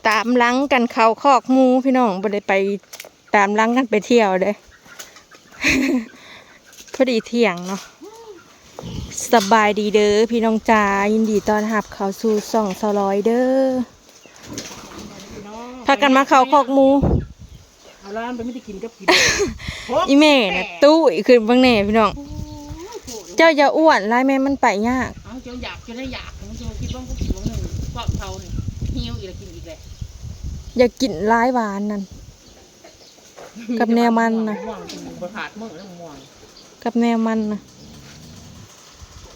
ຕາມຫຼັງກັນເຂົ້າຄອກໝູພີ່ນ້ອງ ບໍ່ໄດ້ໄປຕາມຫຼັງກັນໄປທ່ຽວເດ້. ພໍດີທ່ຽງເນາະ. ສະບາຍດີເດີພີ່ນ້ອງຈ໋າ ຍິນດີຕ້ອນຮັບເຂົ້າສູ່ຊ່ອງສາວລອຍເດີ. ພາກັນມາເຂົ້າຄອກໝູ. ເອົາຫຼານໄປມີແຕ່ກິນກັບກິນ. ອີ່ແມ່ນະຕຸ້ຍຂຶ້ນເບິ່ງແດ່ພີ່ນ້ອງ. ໂອ້ຍ ໂພດ. ເຈົ້າຢ່າອ້ວນຫຼາຍແມ່ ມັນໄປຍາກ. ເອົາ ເຈົ້າຢາກ ເຈົ້າໄດ້ຢາກ ເຈົ້າຄິດວ່າບໍ່ກິນມື້ໜຶ່ງ ຄວາມເຖົ້ານີ້ ຫິວອີກແລ້ວ ກິນອີກແລ້ວ. ຢ່າກິນຫຼາຍຫວານນັ້ນ ກັບແນວມັນນະ ມ່ວງ ກິນບໍ່ຂາດມື້ແລ້ວມ່ວງ ກັບແນວມັນນະ.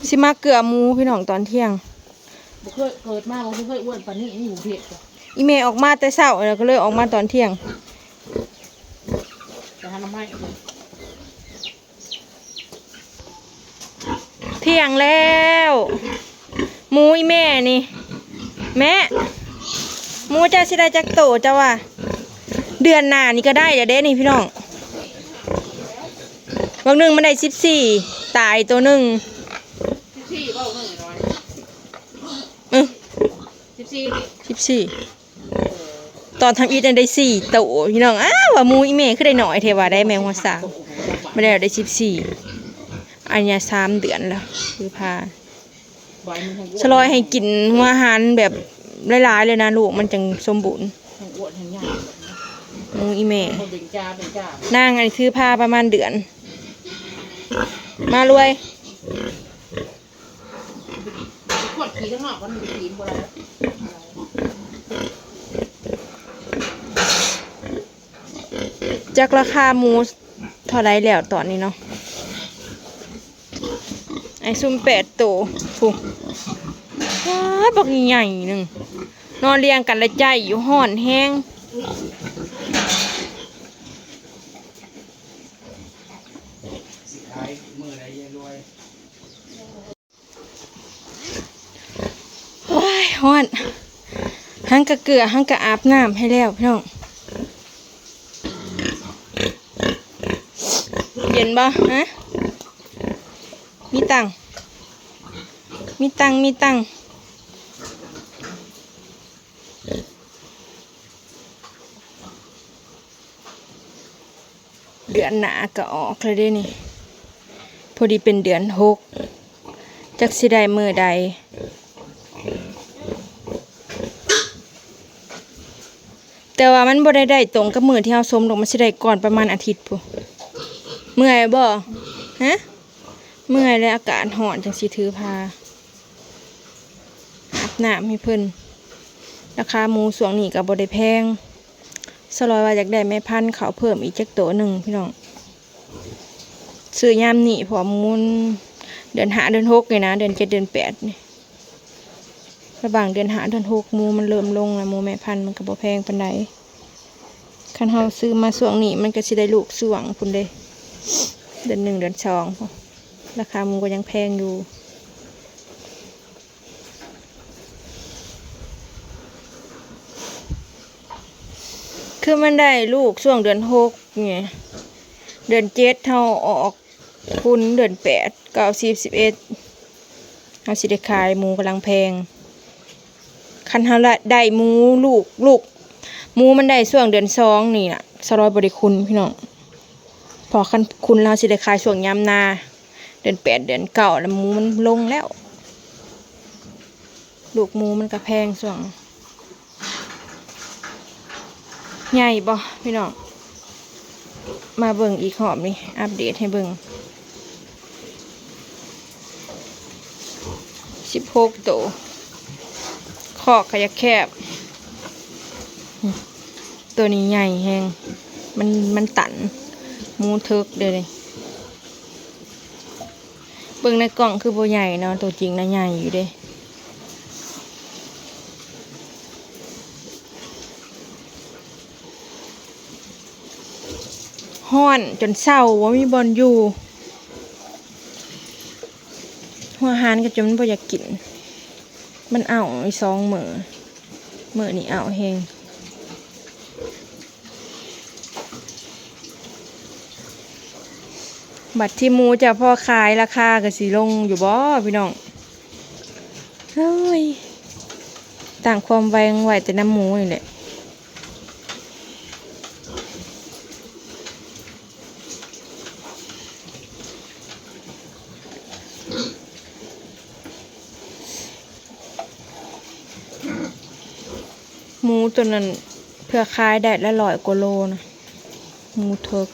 ຊິມາເກືອໝູພີ່ນ້ອງຕອນທ່ຽງ. ບໍ່ເຄີຍ ເກີດມາບໍ່ເຄີຍອ້ວນປານນີ້ ຢູ່ເຂດ. ອີ່ແມ່ອອກມາແຕ່ເຊົ້າ ແລ້ວກໍເລີຍອອກມາຕອນທ່ຽງ ໄປຫາໜໍ່ໄມ້. ທ່ຽງແລ້ວ ໝູອີ່ແມ່ນີ້. ແມ່ ໝູເຈົ້າຊິໄດ້ຈັກໂຕເຈົ້າວ່າ? ເດືອນໜ້ານີ້ກໍໄດ້ແລ້ວເດ້ນີ້ພີ່ນ້ອງ. ບາງໜຶ່ງມັນໄດ້ສິບສີ່ ຕາຍໂຕໜຶ່ງ. ສິບສີ່ບໍ່ ເບິ່ງໜ້ອຍ ອື ສິບສີ່ ສິບສີ່. ຕອນທຳອິດນັ້ນໄດ້ສີ່ໂຕພີ່ນ້ອງ. ອ້າວ ວ່າໝູອີ່ແມ່ຄືໄດ້ໜ້ອຍແທ້ວ່າ ໄດ້ແມງຫົວຊ້າງ ມາແລ້ວໄດ້ສິບສີ່. ອັນເນີ້ຍສາມເດືອນແລ້ວ ຄືພາ ສະລອຍໃຫ້ກິນຫົວອາຫານແບບຫຼາຍໆເລີຍນະ ລູກມັນຈັ່ງສົມບູນ ທັງອ້ວນທັງໃຫຍ່. ໝູອີ່ແມ່ ເປັນຈ້າ ເປັນຈ້າ ນາງອັນຖືພາປະມານເດືອນ. ມາລວຍ ຂວດຂີ້ຂ້າງນອກມັນກິນບໍ່ໄດ້. ຈັກລາຄາໝູເທົ່າໃດແລ້ວຕອນນີ້ເນາະ. ໄອ້ຊຸມແປດໂຕ ພຸ້ນ ປາດ ບັກໃຫຍ່ໜຶ່ງ ນອນລຽງກັນລະໃຈຢູ່ ຮ້ອນແຮງ. ໂອ້ຍ ຮ້ອນ ຫັງກະເກືອ ຫັງກະອາບນ້ຳໃຫ້ແລ້ວພີ່ນ້ອງ. ເຢັນບໍ່ ຮະ? ມີຕັງ ມີຕັງ ມີຕັງ. ເດືອນໜ້າກໍອອກແລ້ວເດ້ນີ້ ພໍດີເປັນເດືອນຫົກ ຈັກຊິໄດ້ມື້ໃດ. ແຕ່ວ່າມັນບໍ່ໄດ້ໄດ້ຕົງກັບມື້ທີ່ເຮົາຊົມດອກ ມັນຊິໄດ້ກ່ອນປະມານອາທິດພຸ້ນ. ເມື່ອຍບໍ່ ຮະ? ເມື່ອຍແລ້ວ ອາກາດຮ້ອນ ຈັ່ງຊິຖືພາອາບນ້ຳໃຫ້ເພິ່ນ. ລາຄາໝູຊ່ວງນີ້ກໍບໍ່ໄດ້ແພງ. ສາວລອຍວ່າຢາກໄດ້ແມ່ພັນເຂົ້າເພີ່ມອີກຈັກໂຕໜຶ່ງພີ່ນ້ອງ ຊື້ຍາມນີ້ ເພາະວ່າໝູເດືອນຫ້າເດືອນຫົກນີ້ນະ ເດືອນເຈັດເດືອນແປດນີ້ ລະຫວ່າງເດືອນຫ້າເດືອນຫົກ ໝູມັນເລີ່ມລົງແລ້ວ. ໝູແມ່ພັນມັນກໍບໍ່ແພງປານໃດ. ຄັນເຮົາຊື້ມາຊ່ວງນີ້ ມັນກໍຊິໄດ້ລູກຊ່ວງພຸ້ນເດ້ ເດືອນໜຶ່ງເດືອນສອງພຸ້ນ. ລາຄາໝູກໍຍັງແພງຢູ່. ຄືມັນໄດ້ລູກຊ່ວງເດືອນຫົກນີ້ ເດືອນເຈັດເຮົາອອກຄຸນ ເດືອນແປດ ເກົ້າ ສິບ ສິບເອັດ ເຮົາຊິໄດ້ຂາຍ. ໝູກຳລັງແພງ. ຄັນເຮົາລະໄດ້ໝູລູກ ລູກໝູມັນໄດ້ຊ່ວງເດືອນສອງນີ້ນະ ສາວລອຍບໍ່ໄດ້ຄຸນພີ່ນ້ອງ ເພາະຄັນຄຸນແລ້ວເຮົາຊິໄດ້ຂາຍຊ່ວງຍາມນາ ເດືອນແປດເດືອນເກົ້າ ແລ້ວໝູມັນລົງແລ້ວ. ລູກໝູມັນກະແພງຊ່ວງ ໃຫຍ່ບໍ່ພີ່ນ້ອງ? ມາເບິ່ງອີກຮອບນີ້ ອັບເດດໃຫ້ເບິ່ງ ສິບຫົກໂຕ. ຄອກກະຢາກແຄບ ໂຕນີ້ໃຫຍ່ແຮງ ມັນ ມັນຕັນ ໝູເຖິກເດ້ນີ້. ເບິ່ງໃນກ້ອງຄືບໍ່ໃຫຍ່ເນາະ ໂຕຈິງນະໃຫຍ່ຢູ່ເດ້. ຮ້ອນຈົນເຊົາ ບໍ່ມີບ່ອນຢູ່. ຫົວອາຫານກໍຈົນບໍ່ຢາກກິນ ມັນເອົາອີກສອງມື້ ມື້ນີ້ເອົາແຮງ. ບັດທີ່ໝູຈະພໍຂາຍ ລາຄາກໍຊິລົງຢູ່ບໍ່ພີ່ນ້ອງ? ເຮີ້ຍ ຕັ້ງຄວາມຫວັງໄວ້ແຕ່ນຳໝູນີ້ແຫຼະ ໝູໂຕນັ້ນເພື່ອຂາຍໄດ້ລະຮ້ອຍກວ່າໂລນະ ໝູເຖິກ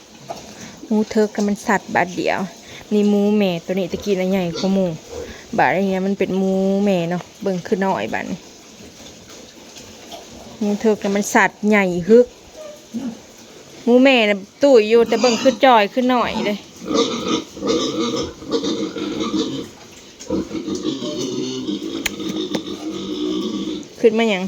ໝູເຖິກນະມັນສັດບາດດຽວ. ນີ້ໝູແມ່ໂຕນີ້ ຕະກີ້ນະໃຫຍ່ກວ່າໝູ ບາດນີ້ນະມັນເປັນໝູແມ່ເນາະ ເບິ່ງຄືນ້ອຍບາດນີ້. ໝູເຖິກນະມັນສັດໃຫຍ່ຮຶກ ໝູແມ່ນະຕຸ້ຍຢູ່ ແຕ່ເບິ່ງຄືຈ່ອຍຄືນ້ອຍເດ້. ຂຶ້ນມາຫຍັງ?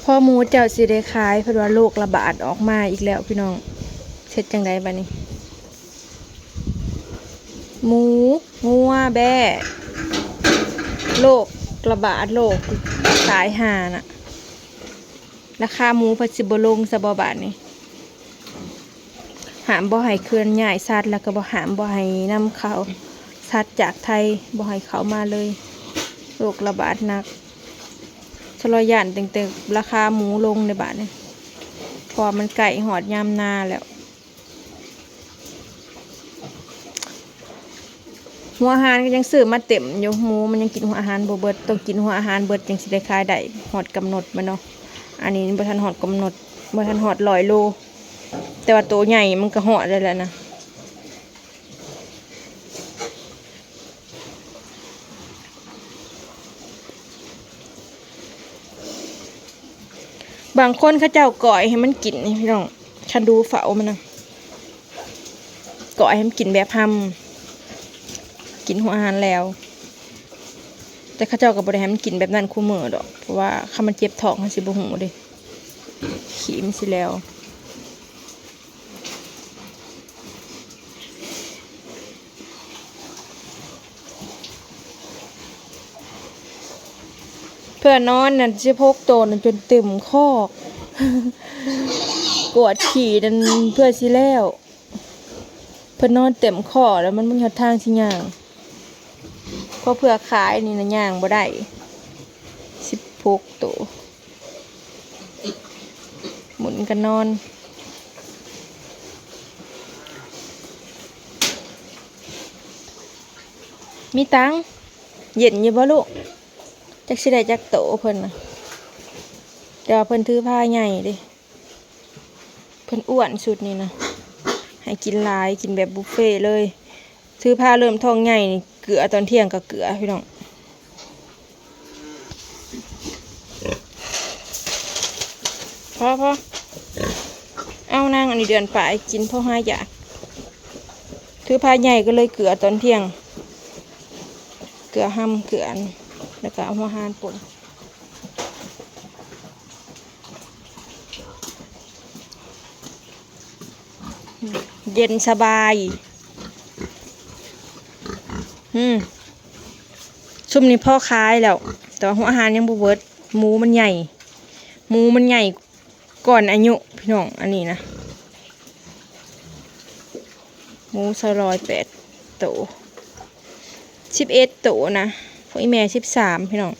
ພໍໝູເຈົ້າຊິໄດ້ຂາຍ ເພິ່ນວ່າໂລກລະບາດອອກມາອີກແລ້ວພີ່ນ້ອງ ເຮັດຈັ່ງໃດບາດນີ້? ໝູ ງົວ ແບ້ ໂລກລະບາດ ໂລກຕາຍຫ່ານະ ລາຄາໝູເພິ່ນຊິບໍ່ລົງຊະບໍ່ບາດນີ້? ຫ້າມບໍ່ໃຫ້ເຄື່ອນຍ້າຍສັດ ແລ້ວກໍບໍ່ ຫ້າມບໍ່ໃຫ້ນຳເຂົ້າສັດຈາກໄທ ບໍ່ໃຫ້ເຂົ້າມາເລີຍ ໂລກລະບາດໜັກ. ຊະລໍຢ້ານຕັ້ງແຕ່ລາຄາໝູລົງໃນບາດນີ້ ເພາະວ່າມັນໃກ້ຮອດຍາມນາແລ້ວ. ຫົວອາຫານກໍຍັງຊື້ມາເຕັມຢູ່ ໝູມັນຍັງກິນຫົວອາຫານບໍ່ເບິດ ຕ້ອງກິນຫົວອາຫານເບິດຈຶ່ງຊິໄດ້ຂາຍໄດ້ຮອດກຳນົດມັນເນາະ. ອັນນີ້ບໍ່ທັນຮອດກຳນົດ ບໍ່ທັນຮອດຮ້ອຍໂລ ແຕ່ວ່າໂຕໃຫຍ່ມັນກໍຮອດແລ້ວແຫຼະນະ. ບາງຄົນເຂົາເຈົ້າກ້ອຍໃຫ້ມັນກິນນີ້ພີ່ນ້ອງ ຄັນດູເຝົ້າມັນນະ ກ້ອຍໃຫ້ມັນກິນແບບຮຳ ກິນຫົວອາຫານແລ້ວ ແຕ່ເຂົາເຈົ້າກໍບໍ່ໄດ້ໃຫ້ມັນກິນແບບນັ້ນຄູ່ມື້ດອກ ເພາະວ່າຄັນມັນເຈັບທ້ອງເຮົາຊິບໍ່ຮູ້ເດ້ ຂີ້ມັນຊິແລ້ວ. ເພື່ອນອນນັ້ນ ສິບຫົກໂຕນັ້ນຈົນເຕັມຄອກ ກວດຂີ້ນັ້ນເພື່ອຊິແລ້ວ ເພິ່ນນອນເຕັມຄອກແລ້ວ ມັນບໍ່ມີຫົນທາງຊິຍ່າງ ເພາະເພື່ອຂາຍນີ້ນະຍ່າງບໍ່ໄດ້ ສິບຫົກໂຕ. ໝຸນກັນນອນ ມີຕັງ ເຢັນຢູ່ບໍ່ລູກ? ຈັກຊິໄດ້ຈັກໂຕເພິ່ນນະ ແຕ່ວ່າເພິ່ນຖືພາໃຫຍ່ເດ້ ເພິ່ນອ້ວນຊຸດນີ້ນະ ໃຫ້ກິນຫຼາຍ ກິນແບບບຸບເຟເລີຍ. ຖືພາເລີ່ມທ້ອງໃຫຍ່ນີ້ ເກືອຕອນທ່ຽງກໍເກືອພີ່ນ້ອງ. ພໍ ພໍ ເອົານາງອັນນີ້ເດືອນປາຍ ກິນພໍຫາຢາກ. ຖືພາໃຫຍ່ກໍເລີຍເກືອຕອນທ່ຽງ ເກືອຮຳ ເກືອອັນ ແລ້ວກໍເອົາຫົວຫານປົນ. ເຢັນສະບາຍ. ອືມ ຊຸມນີ້ພໍຂາຍແລ້ວ ແຕ່ວ່າຫົວອາຫານຍັງບໍ່ເບິດ. ໝູມັນໃຫຍ່ ໝູມັນໃຫຍ່ກ່ອນອາຍຸພີ່ນ້ອງ. ອັນນີ້ນະ ໝູຊາວລອຍແປດໂຕ ສິບເອັດໂຕນະ ຂອງອີ່ແມ່ສິບສາມພີ່ນ້ອງ.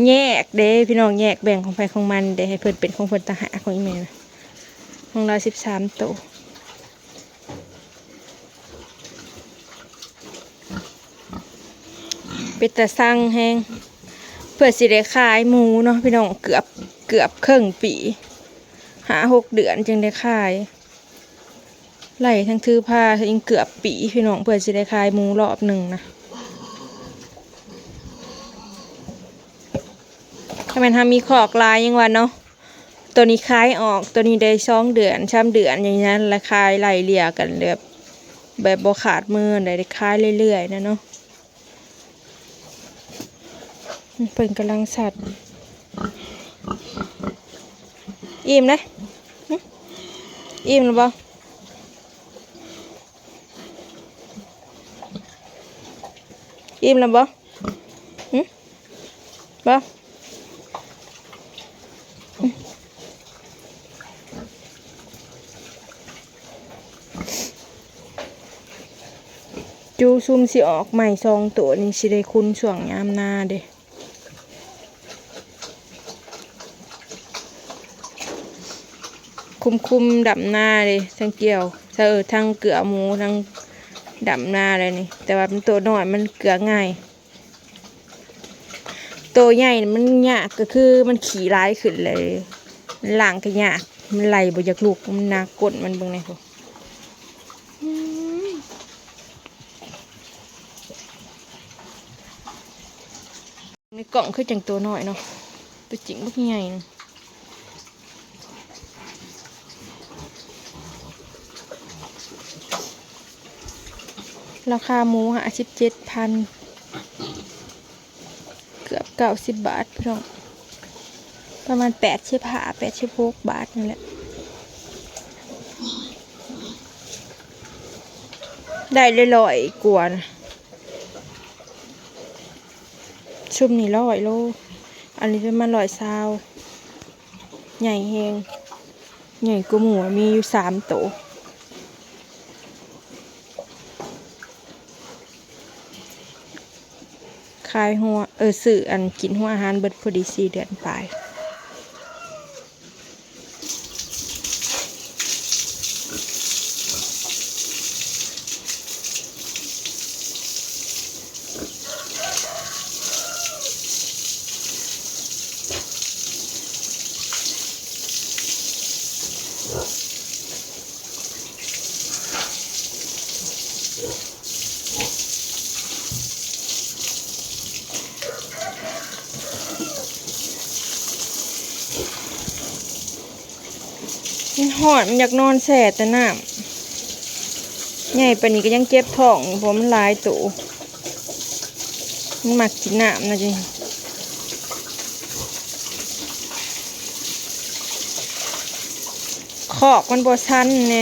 ແຍກເດ້ພີ່ນ້ອງ ແຍກແບ່ງຂອງໃຜຂອງມັນເດ້ ໃຫ້ເພິ່ນເປັນຂອງເພິ່ນຕ່າງຫາກ ຂອງອີ່ແມ່ນະ ຂອງລາວສິບສາມໂຕ. ເປັນຕາຊັງແຮງ ເພື່ອຊິໄດ້ຂາຍໝູເນາະພີ່ນ້ອງ ເກືອບ ເກືອບເຄິ່ງປີ ຫ້າຫົກເດືອນຈຶ່ງໄດ້ຂາຍ. ໄລ່ທັງຖືພາ ເຖິງເກືອບປີພີ່ນ້ອງ ເພື່ອຊິໄດ້ຂາຍໝູລອບໜຶ່ງນະ. ຖ້າແມ່ນເຮົາມີຄອກຫຼາຍຍັງວ່າເນາະ ໂຕນີ້ຂາຍອອກ ໂຕນີ້ໄດ້ສອງເດືອນ ສາມເດືອນ ຢ່າງນັ້ນລະ ຂາຍໄລ່ເລ່ຍກັນແບບ ແບບບໍ່ຂາດມື ໄດ້ ໄດ້ຂາຍເລື້ອຍໆນະເນາະ. ເພິ່ນກຳລັງສັດ. ອີ່ມເດ້? ຫຶ? ອີ່ມແລ້ວບໍ່? ອີ່ມແລ້ວບໍ່? ຫຶ? ບໍ່? ຈູຊຸມຊິອອກໃໝ່ສອງໂຕນີ້ ຊິໄດ້ຄຸນຊ່ວງຍາມນາເດ້. ຄຸມໆ ດຳນາເດ້ ທັງກ່ຽວ ເອີ ທັງເກືອໝູ ທັງດຳນາແລ້ວນີ້ ແຕ່ວ່າມັນໂຕນ້ອຍ ມັນເກືອງ່າຍ ໂຕໃຫຍ່ມັນຍາກ ກໍຄືມັນຂີ້ຫຼາຍຂຶ້ນເລີຍ ມັນລ້າງກໍຍາກ ມັນໄລ່ບໍ່ຢາກລຸກ ມັນໜັກກົ້ນມັນ ເບິ່ງແດ່ພຸ້ນ ອືມ ໃນກ້ອງຄືຈັ່ງໂຕນ້ອຍເນາະ ໂຕຈິງບັກໃຫຍ່. ລາຄາໝູຫ້າສິບເຈັດພັນ ເກືອບເກົ້າສິບບາດພີ່ນ້ອງ ປະມານແປດສິບຫ້າ ແປດສິບຫົກບາດນີ້ແຫຼະ ໄດ້ຮ້ອຍກວ່ານະ. ຊຸມນີ້ຮ້ອຍໂລ ອັນນີ້ປະມານຮ້ອຍຊາວ ໃຫຍ່ແຮງ ໃຫຍ່ກວ່າໝູ ມີຢູ່ສາມໂຕ ຂາຍຫົວ ເອີ ຊື້ອັນກິນຫົວອາຫານເບິດພໍດີສີ່ເດືອນປາຍ. ມັນຮ້ອນ ມັນຢາກນອນແຊ່ແຕ່ນ້ຳ ໃຫຍ່ປານນີ້ກໍຍັງເຈັບທ້ອງຢູ່ ເພາະມັນຫຼາຍໂຕ ມັນມັກກິນນ້ຳນະຈິ. ຄອກມັນບໍ່ຊັນແດ່.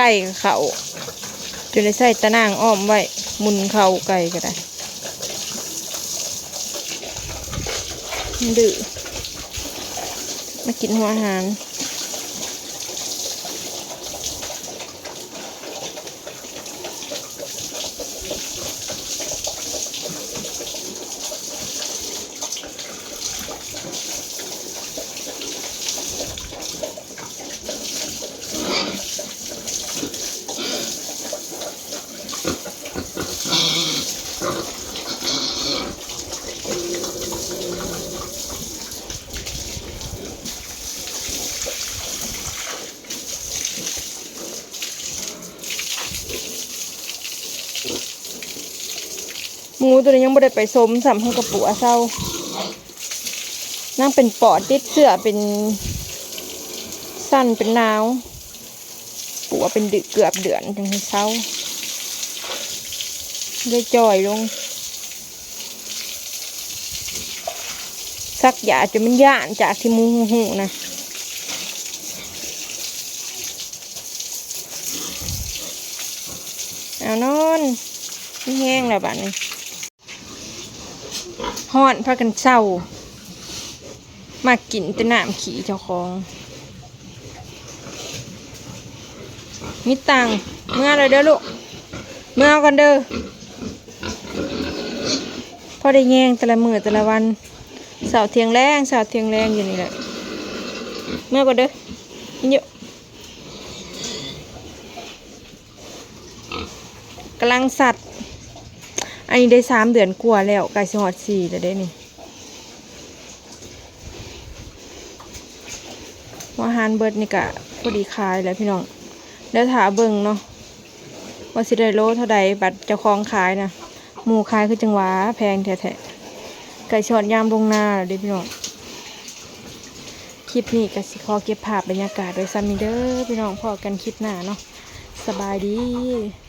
ໄກ່ເຂົ້າ ຈົນໄດ້ໃຊ້ຕາໜ່າງອ້ອມໄວ້ ໝຸນເຂົ້າໄກ່ກໍໄດ້ ມັນດື້ ມາກິນຫົວອາຫານ. ໝູໂຕນີ້ຍັງບໍ່ໄດ້ໄປສົມຊ້ຳ ເຮົາກໍປົວເຊົາ ນາງເປັນປອດ ຕິດເຊື້ອເປັນ ຊັ້ນເປັນໜາວ ປົວເປັນເດືອນ ເກືອບເດືອນຈຶ່ງໃຫ້ເຊົາ ເລີຍຈ່ອຍລົງ. ສັກຢາຈົນມັນຢ້ານ ຈາກທີ່ໝູຮູ້ໆນະ ເອົານອນ ມີແຮງແລ້ວບາດນີ້ ຮ້ອນພາກັນເຊົາ ມາກິນແຕ່ນ້ຳຂີ້ເຈົ້າຂອງ. ມີຕັງ ເມືອແລ້ວເດີລູກ ເມືອເອົາກ່ອນເດີ ພໍໄດ້ແຍງແຕ່ລະມື້ແຕ່ລະວັນ ເຊົ້າທ່ຽງແລງ ເຊົ້າທ່ຽງແລງຢູ່ນີ້ແຫຼະ ເມືອກ່ອນເດີ ກິນຢູ່. ກຳລັງສັດ ອັນນີ້ໄດ້ສາມເດືອນກວ່າແລ້ວ ໃກ້ຊິຮອດສີ່ແລ້ວເດ້ນີ້ ຫົວອາຫານເບິດນີ້ກະພໍດີຂາຍແລ້ວພີ່ນ້ອງ ດຽວຖ້າເບິ່ງເນາະ ວ່າຊິໄດ້ໂລເທົ່າໃດ ບັດເຈົ້າຂອງຂາຍນະ ໝູຂາຍຄືຈັ່ງວ່າແພງແທ້ໆ ໃກ້ຊິຮອດຍາມລົງນາແລ້ວເດ້ພີ່ນ້ອງ. ຄລິບນີ້ກໍຊິຂໍເກັບພາບບັນຍາກາດໄວ້ສ່ຳນີ້ເດີພີ່ນ້ອງ ພໍ້ກັນຄລິບໜ້າເນາະ ສະບາຍດີ.